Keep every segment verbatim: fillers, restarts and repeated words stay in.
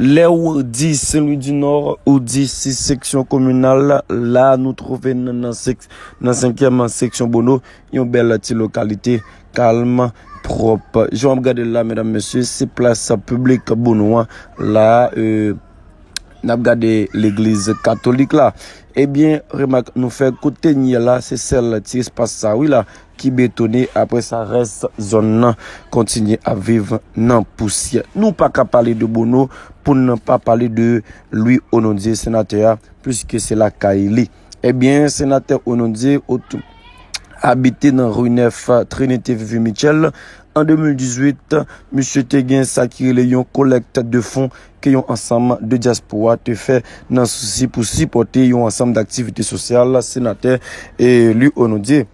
Lè w di Sen Lwi di Nò, ou di sis seksyon kominal, la nou twouve n nan sèk- nan senkyèm seksyon Bono, yon bèl ti lokalite, kalm, pwòp. Jan w ap gade l la, medam, mesye, se plas piblik Bono an. La, e, n ap gade legliz katolik la. Ebyen, remak nou fè, kote n ye la, se sèl ti espas sa, wi, la, ki betone. Apre sa, rès zòn nan kontinye ap viv nan pousyè. Nou pa ka pale de Bono pou n pa pale de Louis Onondié, senatè a, piske se lakay li. Ebyen, senatè Onondié, otou- abite nan ri nèf Trinité Vivi Mitchell. An de mil dizuit, misye te gen sa ki rele yon kolèkt de fon ke yon ansanm de dyaspora te fè nan sousi pou sipòte yon ansanm daktivite sosyal senatè Louis Onondié.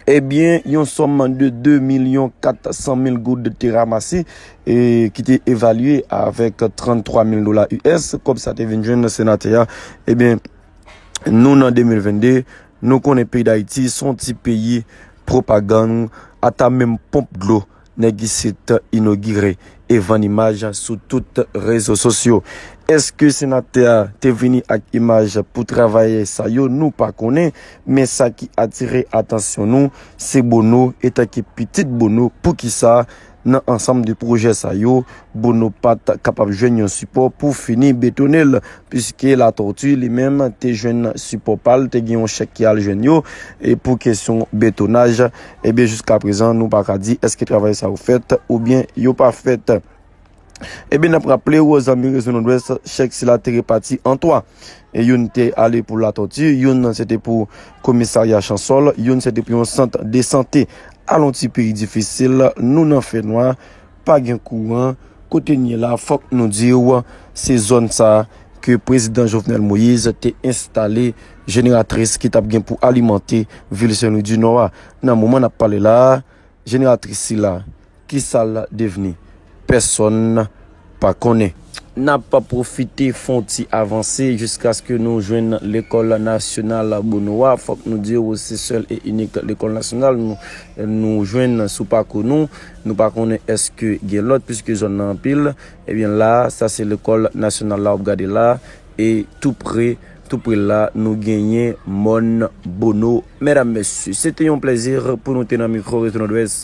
Ebyen, yon sòm de de milyon kat san mil goud te ranmase, e ki te evalye avèk tranntwa mil dola U S, kòb sa te vin jwenn senatè a. Ebyen, nou nan de mil vennde, nou konnen peyi Dayiti se yon ti peyi pwopagann, ata menm ponp dlo nèg isit inogire e vann imaj sou tout rezo sosyo. Èske senatè a te vini ak imaj pou travayè sa yo? Nou pa konnen, men sa ki atire atansyon nou, se Bono, etanke pitit Bono, poukisa nan ansanm de pwojè sa yo, Bono pa t kapab jwenn yon sipò pou fini betone l, piske Latòti li menm te jwenn sipò pa l, te gen yon chèk ki al jwenn yo, e pou kesyon betonaj, ebyen, jiska prezan, nou pa ka di èske travay sa yo fèt oubyen yo pa fèt. Ebyen, n ap raple w, zanmi Rezo Nòdwès, chèk sila te repati an twa. E youn te ale pou Latòti, youn se te pou komisarya Chansòl, youn se te pou yon sant de sante. Alon ti peyi difisil, nou nan fènwa, pa gen kouran. Kote n ye la, fòk nou di w, se zòn sa a ke prezidan Jovenel Moïse te enstale jeneratris ki t ap gen pou alimante vil Sen Lwi di Nò a. Nan moman n ap pale la a, jeneratris sila, kisa l devni? Pèsonn pa konnen. N ap pwofite fè yon ti avanse jiskaske nou jwenn lekòl nasyonal Bono a. Fòk nou di w, se sèl e inik lekòl nasyonal nou, nou jwenn sou pakou nou. Nou pa konnen èske gen lòt, piske zòn nan anpil. Ebyen la, sa se lekòl nasyonal la w ap gade la. E tou pre, tou pre la, nou genyen mòn Bono. Medam, mesye, se te yon plèzi pou nou te nan mikwo Rezo Nòdwès.